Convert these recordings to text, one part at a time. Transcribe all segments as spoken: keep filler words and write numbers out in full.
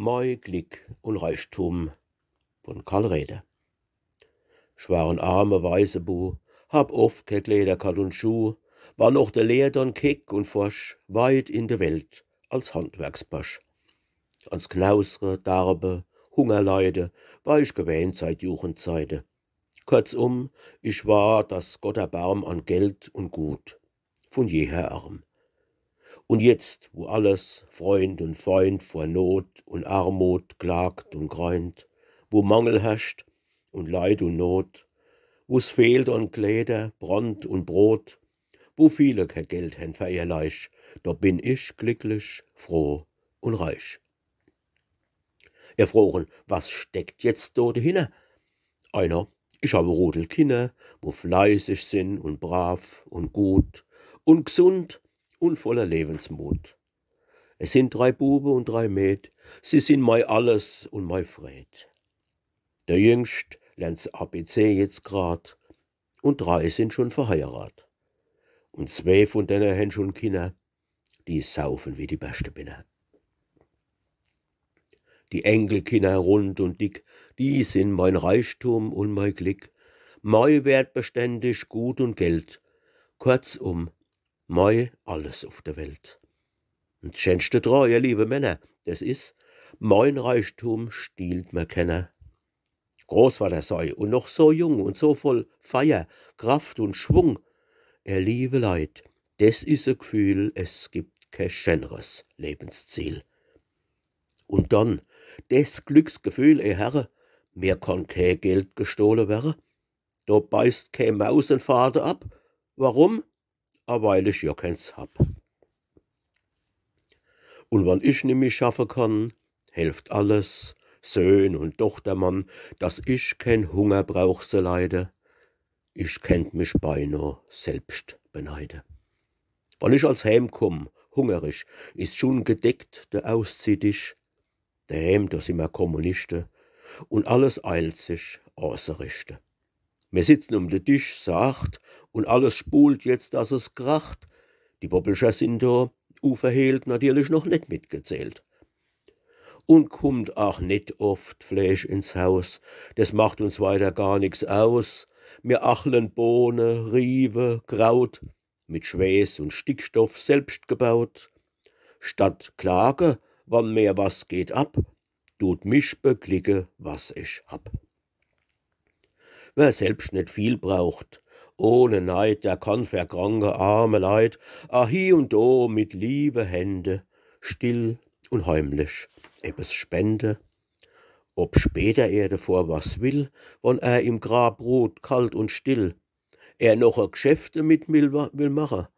Mei Glick un Reichtum von Karl Räder. Ich war en arme Waisebu, hab oft ke Kläder ghat un Schuh, war noch de Lehr dann keck un forsch weit in de Welt als Handwerksborsch. Ans Knausre, Darbe, Hungerleide war ich gewähnt seit Jugendzeide. Kurzum, ich war, dass Gott erbarm, an Geld un Gut vun jeher arm. Un jetzt, wo alles, Freund un Feind, vor Not un Armut klagt un greint, wo Mangel herrscht un Leid un Not, wo's fehlt an Kläder, Brand un Brot, wo viele ke Geld hen fer ihr Leich, do bin ich glicklich, froh un reich. Ihr frogen, was steckt jetzt do dehinner? Einer, ich hab e Rudel Kinner, wo fleißig sin un brav un gut un gsund un voller Lewensmut. Es sin drei Bube un drei Mäd, sie sin mei Alles un mei Freed. Der Jüngst lernt s A B C jetzt grad un drei sin schun verheirat. Un zwee vun denne hen schun Kinner, die saufen wie die beschte Binner. Die Enkelkinner rund un dick, die sin mein Reichtum un mei Glick, mei wertbeständig Gut un Geld, kurzum, mei alles uf der Welt. Un s Schänschte dra, ihr liewe Männer, des is, mein Reichtum stiehlt mer kenner. Großvater sei un noch so jung un so voll Feier, Kraft un Schwung. Ihr liewe Leit, des is e Gfühl, es gibt ke schäneres Lebensziel. Un dann des Glücksgefühl, ihr Herre, mir kann ke Geld gestohle werre. Do beißt ke Maus en Fade ab. Warum? A weil ich jo kens hab. Un wann ich nimmi schaffe kann, helft alles, Söhn un Dochtermann, dass ich ken Hunger brauch se leide. Ich kennt mich beinoh selbscht beneide. Wann ich als heemkomm, hungerig, is schun gedeckt de Ausziehdisch. Dehääm, do sin mer Kommunischte, un alles eilt sich auszerichte. Mir sitzen um de Disch sacht, un alles spult jetzt, dass es kracht. Die Bobbelcher sin do, uverhehlt, natierlich noch net mitgezählt. Un kummt aach net oft Fleesch ins Haus, des macht uns weiter gar nix aus. Mir achlen Bohne, Riewe, Kraut, mit Schweeß un Stickstoff selbscht gebaut. Statt klage, wann mer was geht ab, dut mich beglicke, was ich hab. Wer selbscht net viel braucht, ohne Neid, der kann fer kranke, arme Leit a hie un do mit liewe Hände still un heimlich eppes spende. Ob später er devor was will, wann er im Grab ruht, kalt un still, er noch e Gschäft demit will, will mache,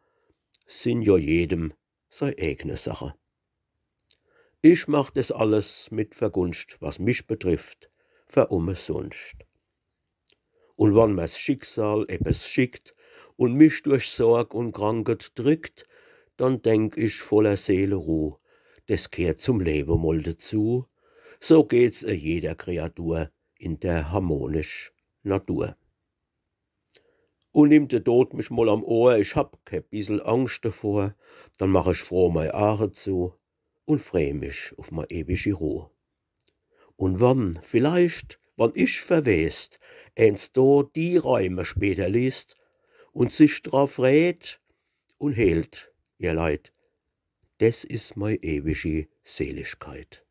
sin jo jedem sei eegne Sache. Ich mach des alles mit Vergunscht, was mich betrifft, fer umesunscht. Un wann mer's Schicksal eppes schickt un mich durch Sorg un Krankheit drickt, dann denk ich voller Seeleruh, des gheert zum Lewe mol dezu. So geht's e jeder Kreatur in der harmonisch Natur. Un nimmt de Tod mich mol am Ohr, ich hab ke bissel Angscht devor, dann mach ich froh mei Aache zu un freh mich uf mei ewigi Ruh. Un wann, vielleicht, wann ich verwest, eens do die Reime später liest un sich dra freet un heelt ihr Leid, des is mei ewigi Seligkeit.